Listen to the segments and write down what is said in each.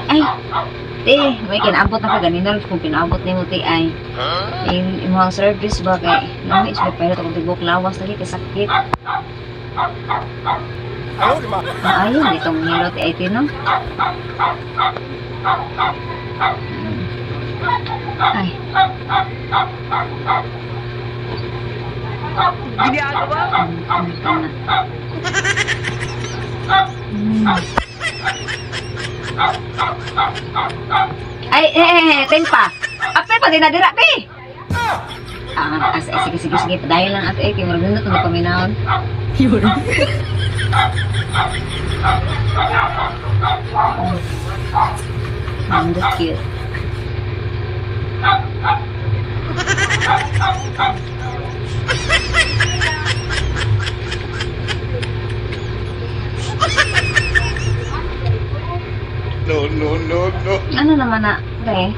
Ay, te, may kinaabot na ka ganina kung pinaabot nimo te ay. In imong service ba kay nami is pero akong tibok lawas lagi kay sakit. Ayun, di ka manghilot te ay te no. Ay. Ginagawa? Ay, eh, eh, eh, tempa. Apel pa din na dira, pe. Ah, as, eh, sige, sige, sige. Padayon lang ate, eh, kay murag nindot na paminawon. Nindot cute. No, no, no, no. Ano naman na, pre?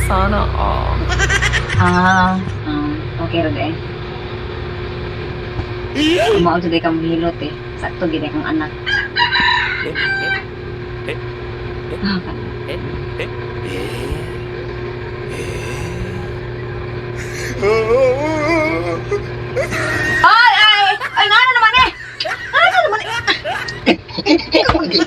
Sana all. Ah, ah, okay ra eh. Mao jud kang hilot eh. Sakto gid kang anak. Ah, Ay, ay, ay, ngano naman eh? Ngano naman eh? Ikaw mo lagi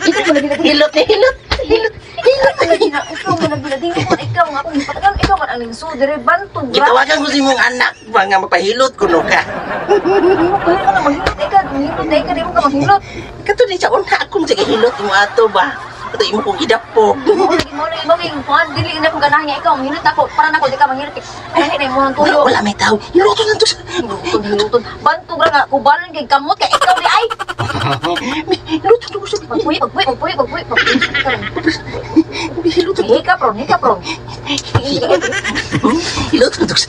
Hilot na hilot. Hilot. Hilot. lagi na, ikaw mo lagi na, di mo ikaw nga akong ipatagan, ikaw man ang lingso, dire bantog ra. Gitawagan ko si mong anak ba nga mapahilot kuno ka. Mo kayo ka na maghilot, ikaw, maghilot, ikaw, di mo ka maghilot. Kato ni sa una akong sige hilot imo ato ba. Kato imo kong gidapo. Mo lagi mo lagi mo lagi kuan dili na kung ganahan niya ikaw maghilot ako, para nako di ka maghilot. Ay, ay, mo ang Wala, tuyo. wala may tao. Hiloton na to sa. Hiluton, hiluton. Bantog ra nga, kubalan kay kamot kay ikaw di ay. Hiloton na ko sa. Pagpuyo, pagpuyo, pagpuyo, pagpuyo, pagpuyo. Hiloton. Hika pron, hika pron. Hiloton na to sa.